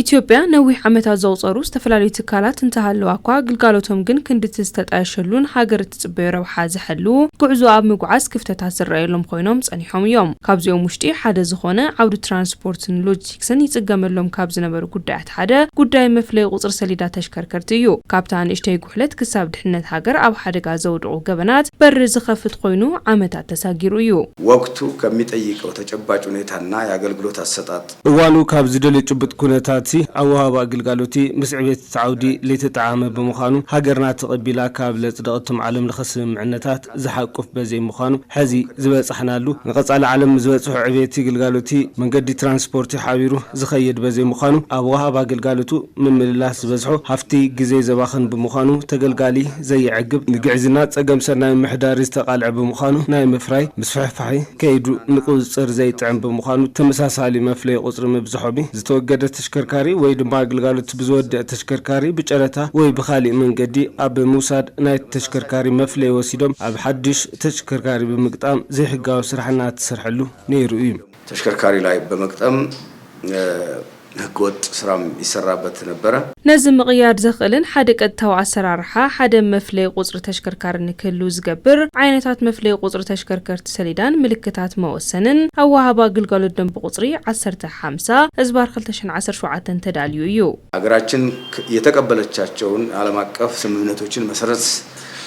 ኢትዮጵያ ነዊሕ ዓመታት ዘቑጸሩ ዝተፈላለዩ ትካላት እንተሃለዋ እኳ፣ ግልጋሎቶም ግን ክንድቲ ዝተጣየሸሉን ሃገር እትጽበዮ ረብሓ ዝሐልው ጉዕዞ ኣብ ምጉዓዝ ክፍተታት ዝረኣየሎም ኮይኖም ጸኒሖም እዮም። ካብዚኦም ውሽጢ ሓደ ዝኾነ ዓውዲ ትራንስፖርትን ሎጂስቲክስን ይጽገመሎም ካብ ዝነበሩ ጉዳያት ሓደ ጉዳይ መፍለይ ቁጽሪ ሰሌዳ ተሽከርከርቲ እዩ። ካብታ ንእሽተይ ጉሕለት ክሳብ ድሕነት ሃገር ኣብ ሓደጋ ዘውድቑ ገበናት በሪ ዝኸፍት ኮይኑ ዓመታት ተሳጊሩ እዩ። ወቅቱ ከሚጠይቀው ተጨባጭ ሁኔታና የአገልግሎት አሰጣጥ እዋኑ ካብ ዝደልዮ ጭቡጥ ኩነታትሲ ኣወሃባ ግልጋሎቲ ምስ ዕቤት እቲ ዓውዲ ለይተጠዓመ ብምዃኑ፣ ሃገርና ተቐቢላ ካብ ለጽደቐቶም ዓለም ለኸ ስምምዕነታት ዝሓቁፍ በዘይ ምዃኑ፣ ሕዚ ዝበጻሕናሉ ንቐጻሊ ዓለም ዝበጽሑ ዕቤቲ ግልጋሎቲ መንገዲ ትራንስፖርቲ ሓቢሩ ዝኸይድ በዘይ ምዃኑ፣ ኣብ ወሃባ ግልጋሎቱ ምምልላስ ዝበዝሖ ሃፍቲ ግዜ ዘባኽን ብምዃኑ፣ ተገልጋሊ ዘየዕግብ፣ ንግዕዝና ጸገም ሰናይ ምሕዳር ዝተቓልዐ ብምዃኑ፣ ናይ ምፍራይ ምስፍሕፋሒ ከይዱ ንቁጽጽር ዘይጥዕም ብምዃኑ፣ ተመሳሳሊ መፍለይ ቁጽሪ ምብዝሖም ዝተወገደ ተሽከርካሪ ወይ ድማ ግልጋሎት ብዝወድእ ተሽከርካሪ ብጨረታ ወይ ብኻሊእ መንገዲ ኣብ ምውሳድ ናይ ተሽከርካሪ መፍለይ ወሲዶም ኣብ ሓድሽ ተሽከርካሪ ብምግጣም ዘይሕጋዊ ስራሕ እናተሰርሐሉ ነይሩ እዩ። ተሽከርካሪ ላይ በመግጠም፣ እ፣ ህገወጥ ስራም ይሰራበት ነበረ። ነዚ ምቕያር ዘኽእልን ሓደ ቀጥታዊ ኣሰራርሓ ሓደ መፍለይ ቁጽሪ ተሽከርካሪ ንክህሉ ዝገብር ዓይነታት መፍለይ ቁጽሪ ተሽከርከርቲ ሰሌዳን ምልክታት መወሰንን ኣወሃባ ግልጋሎት ደንብ ቁጽሪ ዓሰርተ ሓምሳ እዝባር ክልተ ሽሕን ዓሰርተ ሸውዓተን ተዳልዩ እዩ። ሀገራችን ክ-፣ የተቀበለቻቸውን ዓለም አቀፍ ስምምነቶችን መሰረት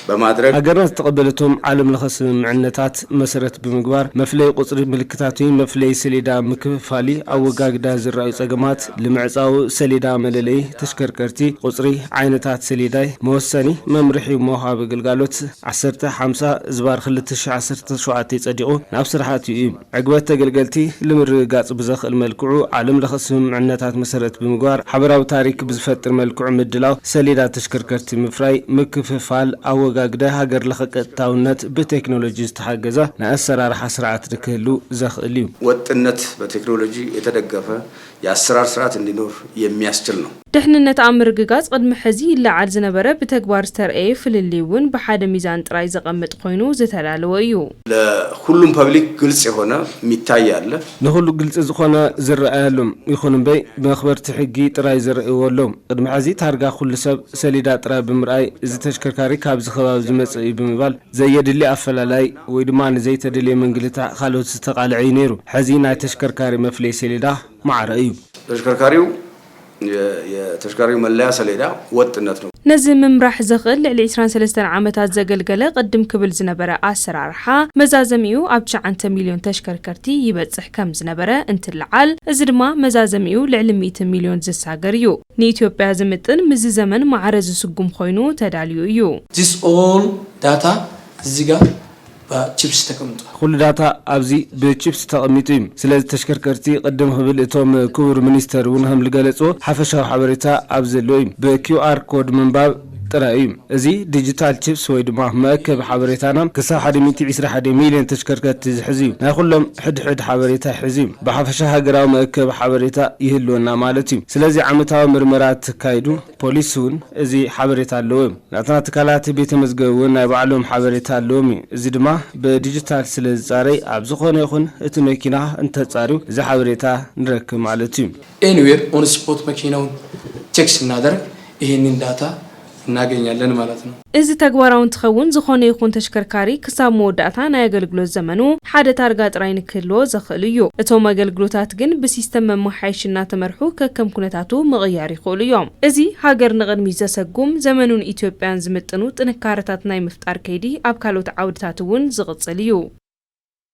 በማድረግ ሃገርና ዝተቐበለቶም ዓለም ለኸ ስምምዕነታት መሰረት ብምግባር መፍለይ ቁጽሪ ምልክታት ወይ መፍለይ ሰሌዳ ምክፍፋሊ ኣወጋግዳ ዝረኣዩ ጸገማት ልምዕጻው ሰሌዳ መለለይ ተሽከርከርቲ ቁጽሪ ዓይነታት ሰሌዳይ መወሰኒ መምርሒ መውሃቢ ግልጋሎት ዓሰርተ ሓምሳ ዝባር ክልተ ሽሕ ዓሰርተ ሸውዓተ ጸዲቑ ናብ ስርሓት እዩ። ዕግበት ተገልገልቲ ንምርግጋጽ ብዘኽእል መልክዑ ዓለም ለኸ ስምምዕነታት መሰረት ብምግባር ሓበራዊ ታሪክ ብዝፈጥር መልክዑ ምድላው ሰሌዳ ተሽከርከርቲ ምፍራይ፣ ምክፍፋል፣ ኣወጋግደ ሃገር ለኸ ቀጥታውነት ብቴክኖሎጂ ዝተሓገዘ ናይ ኣሰራርሓ ስርዓት ንክህሉ ዘኽእል እዩ። ወጥነት በቴክኖሎጂ የተደገፈ የአሰራር ስርዓት እንዲኖር የሚያስችል ነው። ድሕንነት ኣብ ምርግጋጽ ቅድሚ ሕዚ ይለዓል ዝነበረ ብተግባር ዝተረኣየ ፍልልይ እውን ብሓደ ሚዛን ጥራይ ዘቐምጥ ኮይኑ ዝተዳለወ እዩ። ለሁሉም ፐብሊክ ግልጽ የሆነ የሚታይ አለ። ንኹሉ ግልጺ ዝኾነ ዝረኣየሎም ይኹን እምበይ መኽበርቲ ሕጊ ጥራይ ዝረእይዎ ኣለዉ። ቅድሚ ሕዚ ታርጋ ኩሉ ሰብ ሰሌዳ ጥራይ ብምርኣይ እዚ ተሽከርካሪ ካብዚ ከባቢ ዝመጽእ እዩ ብምባል ዘየድሊ ኣፈላላይ ወይ ድማ ንዘይተደልየ ምንግልታዕ ካልኦት ዝተቓልዐ እዩ ነይሩ። ሕዚ ናይ ተሽከርካሪ መፍለይ ሰሌዳ ማዕረ እዩ። ተሽከርካሪው የ-፣ የተሽከርካሪው መለያ ሰሌዳ ወጥነት ነው። ነዚ ምምራሕ ዘኽእል ልዕሊ ዕስራን ሰለስተን ዓመታት ዘገልገለ ቅድም ክብል ዝነበረ ኣሰራርሓ መዛዘሚኡ ኣብ ትሽዓተ ሚልዮን ተሽከርከርቲ ይበጽሕ ከም ዝነበረ እንትለዓል፣ እዚ ድማ መዛዘሚኡ ልዕሊ ሚእቲ ሚልዮን ዝሳገር እዩ። ንኢትዮጵያ ዝምጥን ምስዚ ዘመን ማዕረ ዝስጉም ኮይኑ ተዳልዩ እዩ። This all data እዚህ ጋር በቺፕስ ተቀምጧል። ኩሉ ዳታ ኣብዚ ብቺፕስ ተቐሚጡ እዩ። ስለዚ ተሽከርከርቲ ቅድም ክብል እቶም ክቡር ሚኒስተር እውን ከም ዝገለጽዎ ሓፈሻዊ ሓበሬታ ኣብ ዘለዎ እዩ። ብኪውኣር ኮድ ምንባብ ጥራይ እዩ። እዚ ዲጂታል ቺፕስ ወይ ድማ መእከቢ ሓበሬታና ክሳብ ሓደ ሚእቲ ዕስራ ሓደ ሚልዮን ተሽከርከርቲ ዝሕዝ እዩ። ናይ ኩሎም ሕድሕድ ሓበሬታ ይሕዝ እዩ። ብሓፈሻ ሃገራዊ መእከቢ ሓበሬታ ይህልወና ማለት እዩ። ስለዚ ዓመታዊ ምርመራ ተካይዱ ፖሊስ እውን እዚ ሓበሬታ ኣለዎ። ናትና ትካላት ቤተ መዝገብ እውን ናይ ባዕሎም ሓበሬታ ኣለዎም እዩ። እዚ ድማ ብዲጂታል ስለ ዝጻረይ ኣብ ዝኾነ ይኹን እቲ መኪና እንተጻርዩ እዚ ሓበሬታ ንረክብ ማለት እዩ። Anywhere on spot መኪናውን ቼክ ስናደርግ ይህንን ዳታ እናገኛለን ማለት ነው። እዚ ተግባራዊ እንትኸውን ዝኾነ ይኹን ተሽከርካሪ ክሳብ መወዳእታ ናይ ኣገልግሎት ዘመኑ ሓደ ታርጋ ጥራይ ንክህልዎ ዘኽእል እዩ። እቶም ኣገልግሎታት ግን ብሲስተም መመሓየሺ እናተመርሑ ከከም ኩነታቱ ምቕያር ይኽእሉ እዮም። እዚ ሃገር ንቕድሚት ዘሰጉም ዘመኑን ኢትዮጵያን ዝምጥኑ ጥንካረታት ናይ ምፍጣር ከይዲ ኣብ ካልኦት ዓውድታት እውን ዝቕጽል እዩ።